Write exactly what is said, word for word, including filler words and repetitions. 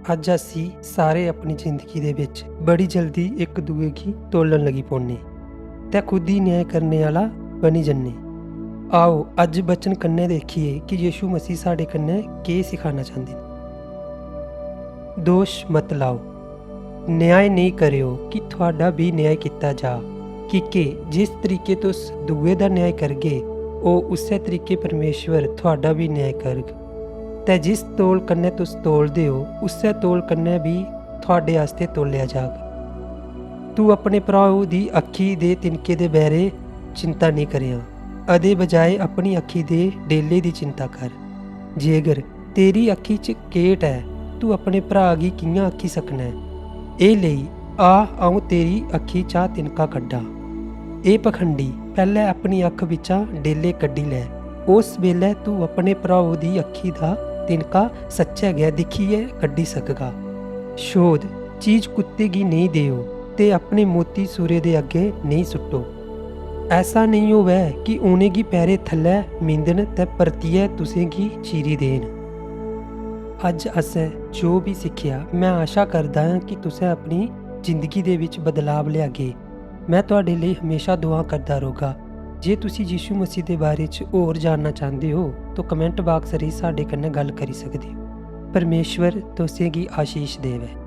अज्ज असी सारे अपनी जिंदगी दे बिच बड़ी जल्दी इक दुए गी तोलन लगी पौने ते खुद ही न्याय करने आह्ला बनी जन्ने। आओ, अज्ज वचन कन्नै देखिए कि यीशु मसीह साढ़े कन्नै केह् सिखाना चांह्दे न। दोश मत लाओ। न्याय नेईं करेओ कि थुआड़ा बी न्याय कीता जा, की के जिस तरीके तुस दुए दा न्याय करगे, ओह् उस्सै तरीके परमेश्वर थुआड़ा बी न्याय करग। ते जिस तोल कन्नै तुस तोलदे ओ, उस्सै तोल कन्नै बी थुआड़े आस्तै तोलेआ जाग। तू अपने भ्राऊ दी अक्खी दे तिनके दे बारै चिंता नेईं करेआं, अदे बजाए अपनी अक्खी दे डेले दी चिंता कर। जेकर तेरी अक्खी च केट ऐ, तू अपने भ्राऽ गी कि'यां आखी सकना ऐ, "ए लेई, आ, अ'ऊं तेरी अक्खी चा तिनका कड्ढां"? ए पखंडी, पैह्लें अपनी अक्ख बिच्चा डेले कड्ढी लै, उस बेलै तू अपने भ्राऊ दी अक्खी दा तिनका सच्चै गै दिक्खियै कड्ढी सकगा। शोध, चीज कुत्ते गी नेईं देओ ते अपने मोती सूरे दे अग्गें नेईं सुट्टो। ऐसा नेईं होऐ कि उ'नेंगी पैरें थल्लै मींधन ते परतियै तुसेंगी चीरी देन। अज्ज असें जो बी सिक्खेआ, में आशा करदा आं कि तुसें अपनी जिंदगी दे बिच बदलाव लेआगे। में थुआड़े लेई हमेशा दुआं करदा रौह्गा। जे तुसी यीशु मसीह दे बारे च होर जानना चांह्दे ओ, तो कमेंट बाक्स राहें साढ़े कन्नै गल्ल करी सकदे ओ। परमेश्वर तुसेंगी आशीष देवै।